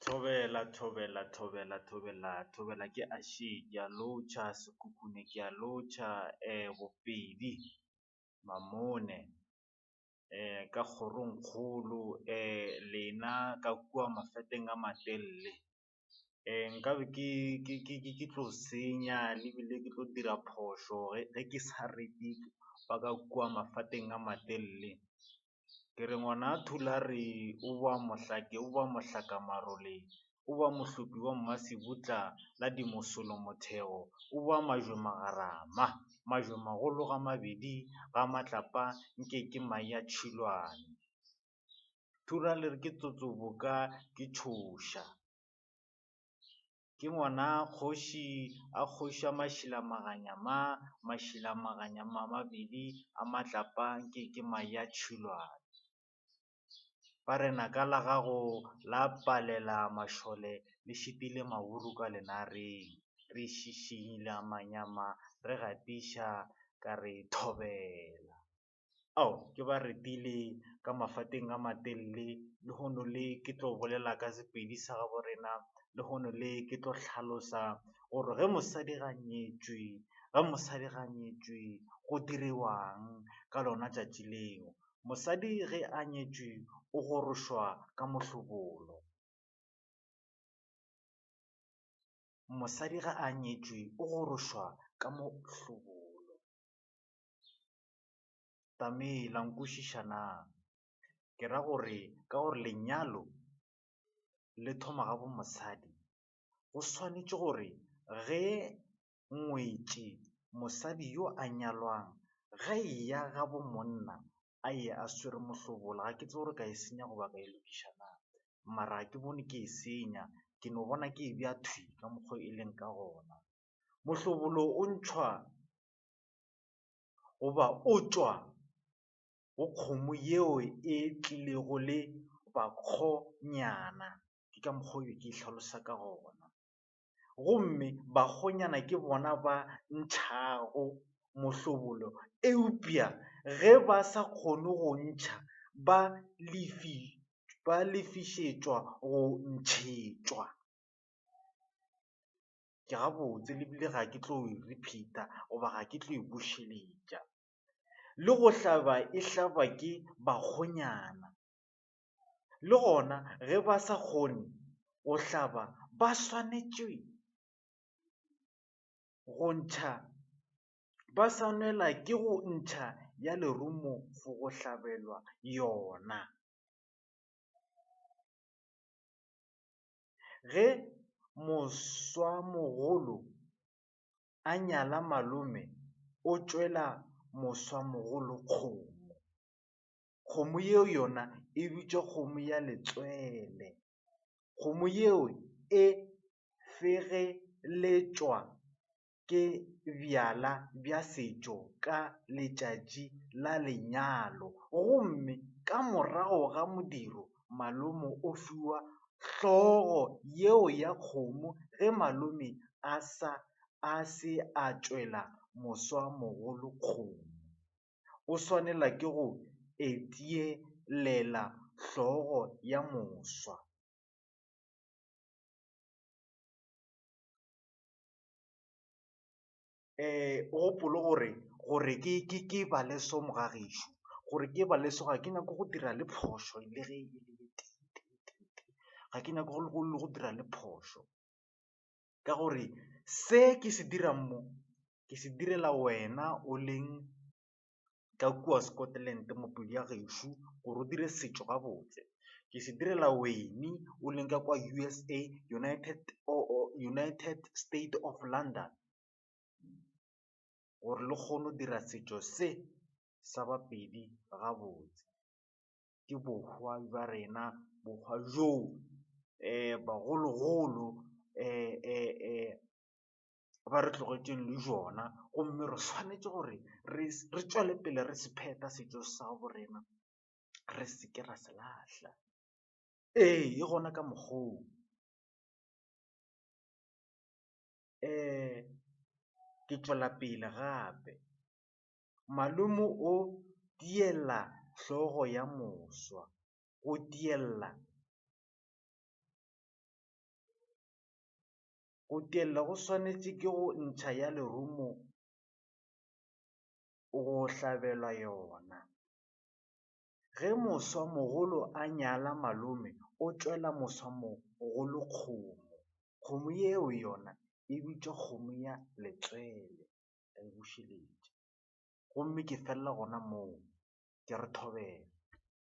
Thobela, thobela, thobela, thobela, thobela ke Ashe, ke a lotšha Sekhukhune, ke a lotšha Bopedi, Mamone ka kgorongkgolo lena ka kua mafeteng a matelele. Nkabe ke tlo senya ebile ke tlo dira phošo ge ke sa rete ba ka kua mafateng a matelele. Ke re ngwana Thulare o boa mohlake, o boa mohlaka marole, o boa mohlopi wa Mmasebutla la di mosolo motheo, o boa majwemagarama, majwemagolo ga mabedi ga matlapa nke ke mae a tšhilwane. Thura le re ke tsotsoboka ke tšhoša, ke ngwana kgoši a kgoši a mašilamaganyama, mašilamaganyama a mabedi a matlapa nke ke mae a tšhilwane. Ba re naka la gago la palela mašole le šitile maburu ka lenareng, re šišinya manyama re gatiša ka re thobela. Ao, ke ba retile ka mafateng a matelele, lehono le ke tlo bolela ka Sepedi sa gabo rena, lehono le ke tlo hlalosa gore ge mosadi ga nyetšwe, ge mosadi ga nyetšwe go diriwang ka lona tšatši leo. Mosadi ge a nyetšwe o gorošwa ka mohlobolo. Mosadi ge a nyetšwe o gorošwa ka mohlobolo. Tame la nkwešiša na? Ke ra gore ka gore lenyalo le thoma ga bo mosadi, go swanetše gore ge ngwetši, mosadi yo a nyalwang, ge eya ga bo monna a ye a swere mohlobolo. Ga ke tsebe gore ka e senya goba ka e lokiša na, mara ga ke bone ke e senya, ke no bona ke e bea thwi ka mokgo e leng ka gona. Mohlobolo o ntšhwa goba o tšwa go kgomo yeo e tlilego le bakgonyana, ke ka mokgwa o be ke e hlalosa ka gona. Gomme bakgonyana ke bona ba ntšhago mohlobolo, eupša ge ba sa kgone go ntšha ba ba lefišetšwa go ntšhetšwa. Ke gabotse ebile ga ke tlo e repeat-a goba ga ke tlo e bušeletša. Le go hlaba e hlaba ke bakgonyana, le gona ge ba sa kgone go hlaba ba swanetše go ntšha, ba swanela ke go ntšha ya lerumo for go hlabelwa yona. Ge moswamogolo a nyala malome o tšwela moswamogolo kgomo. Kgomo yeo yona e bitšwa kgomo ya letswele. Kgomo yeo e fegeletšwa ke bjala bja setšo ka letšatši la lenyalo, gomme ka morago ga modiro malome o fiwa hlogo yeo ya kgomo ge malome a sa a se a tšwela moswamogolo kgomo. O swanela ke go etielela hlogo ya moswa. O gopole gore gore ke ke ke bale so mogagešo, gore ke bale so ga ke nyake go dira le phošo le ge e le tee tee tee tee, ga ke nyake le go dira le phošo ka gore se ke se dirang mo ke se direla wena o leng ka kua Scotland mopedi ya gešo gore o dire setšo gabotse. Ke se direla wene o leng ka kwa USA, United, United State of London gore le kgone go dira setšo se sa Bapedi gabotse. Ke bohwa bja rena, bohwa bjoo bagologolo ba re tlogetšeng le bjona, gomme re swanetše gore re tšwele pele re se phetha setšo sa bo rena, re se ke ra se lahla. Ee, e gona ka mokgoo. Ke tšwela pele gape, malome o tiela hlogo ya moswa, go tiella. Go tiella go swanetše ke go ntšha ya lerumo go hlabelwa yona. Ge moswamogolo a nyala malome o tšwela moswamogolo kgomo. Kgomo yeo yona e bitšwa kgomo ya letswele, ka e bušeletša. Gomme ke felela gona moo ke re thobela.